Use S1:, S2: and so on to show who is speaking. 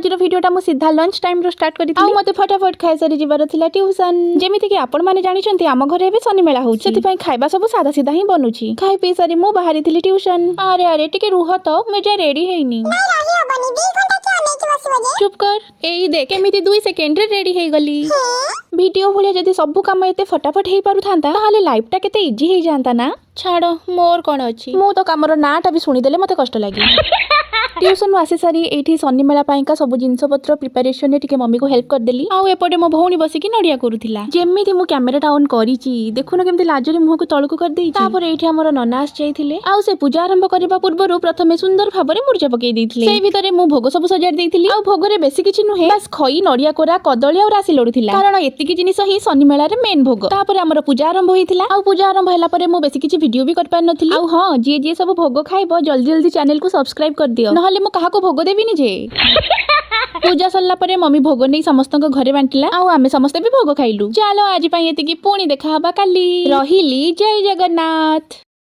S1: ଆଜିର ଭିଡ଼ିଓଟା ମୁଁ ସିଧା ଲଞ୍ଚ ଟାଇମ୍ରୁ ଷ୍ଟାର୍ଟ କରିଥିଲି। ଆଉ ମତେ ଫଟାଫଟ ଖାଇସାରି ଯିବାର ଥିଲା ଟ୍ୟୁସନ୍। ଯେମିତି କି ଆପଣମାନେ ଜାଣିଛନ୍ତି, ଆମ ଘରେ ଏବେ ଶନି ମେଳା ହଉଛି, ସେଥିପାଇଁ ଖାଇବା ସବୁ ସାଧା ସିଧା ହିଁ ବନୁଛି। ଖାଇ ପିଇ ସାରି ମୁଁ ବାହାରିଥିଲି ଟ୍ୟୁସନ୍। ଆରେ ଆରେ, ଟିକେ ରୁହ ତ, ମୁଁ ଏଯାଏ ରେଡି ହେଇନି।
S2: ନାଇଁ, ରହି ହବନି। 2 ଘଣ୍ଟା କିଏ ଅନେଇକି ବସିବ ଯେ?
S1: ଚୁପ୍ କର। ଏଇ ଦେଖ, କେମିତି 2 ସେକେଣ୍ଡରେ ରେଡି ହେଇଗଲି। ଭିଡିଓ ଭଳିଆ ଯଦି ସବୁ କାମ ଏତେ ଫଟାଫଟ ହେଇପାରୁଥାନ୍ତା, ତାହେଲେ ଲାଇଫଟା କେତେ ଇଜି ହେଇଯାଆନ୍ତା ନା? ଛାଡ଼, ମୋର କ'ଣ ଅଛି? ମୁଁ ତ କାମର ନାଁଟା ବି ଶୁଣିଦେଲେ ମତେ କଷ୍ଟ ଲାଗେ। ଟ୍ୟୁସନରୁ ଆସି ସାରି ଏଇଠି ଶନି ମେଳା ପାଇଁକା ସବୁ ଜିନିଷପତ୍ର ପ୍ରିପାରେସନରେ ଟିକେ ମମିକୁ ହେଲ୍ପ କରିଦେଲି। ଆଉ ଏପଟେ ମୋ ଭଉଣୀ ବସିକି ନଡ଼ିଆ କୋରୁଥିଲା। ଯେମିତି ମୁଁ କ୍ୟାମେରାଟା ଅନ୍ କରିଛି, ଦେଖୁନ କେମିତି ଲାଜରେ ମୁହଁକୁ ତଳକୁ କରିଦେଇଛି। ତାପରେ ଏଇଠି ଆମର ନନା ଆସି ଯାଇଥିଲେ ଆଉ ସେ ପୂଜା ଆରମ୍ଭ କରିବା ପୂର୍ବରୁ ପ୍ରଥମେ ସୁନ୍ଦର ଭାବରେ ମୁର୍ଜ ପକେଇ ଦେଇଥିଲେ। ସେଇ ଭିତରେ ମୁଁ ଭୋଗ ସବୁ ସଜାଡ଼ି ଦେଇଥିଲି। ଆଉ ଭୋଗରେ ବେଶୀ କିଛି ନୁହେଁ, ବାସ୍ ଖଇ, ନଡ଼ିଆ କୋରା, କଦଳୀ ଆଉ ରାଶି ଲଡୁ ଥିଲା, କାରଣ ଏତିକି ଜିନିଷ ହିଁ ଶନି ମେଳାରେ ମେନ୍ ଭୋଗ। ତାପରେ ଆମର ପୂଜା ଆରମ୍ଭ ହେଇଥିଲା। ଆଉ ପୂଜା ଆରମ୍ଭ ହେଲା ପରେ ମୁଁ ବେଶୀ କିଛି ଭିଡିଓ ବି କରିପାରିନଥିଲି। ଆଉ ହଁ, ଯିଏ ଯିଏ ସବୁ ଭୋଗ ଖାଇବ, ଜଲ୍ଦି ଜଲ୍ଦି ଚ୍ୟାନେଲକୁ ସବସ୍କ୍ରାଇବ କରିଦିଅ, ନହେଲେ ମୁଁ କାହାକୁ ଭୋଗ ଦେବିନି ଯେ। ପୂଜା ସରିଲା ପରେ ମମି ଭୋଗ ନେଇ ସମସ୍ତଙ୍କ ଘରେ ବାଣ୍ଟିଲା ଆଉ ଆମେ ସମସ୍ତେ ବି ଭୋଗ ଖାଇଲୁ। ଚାଲ, ଆଜି ପାଇଁ ଏତିକି। ପୁଣି ଦେଖା ହବା କାଲି। ରହିଲି, ଜୟ ଜଗନ୍ନାଥ।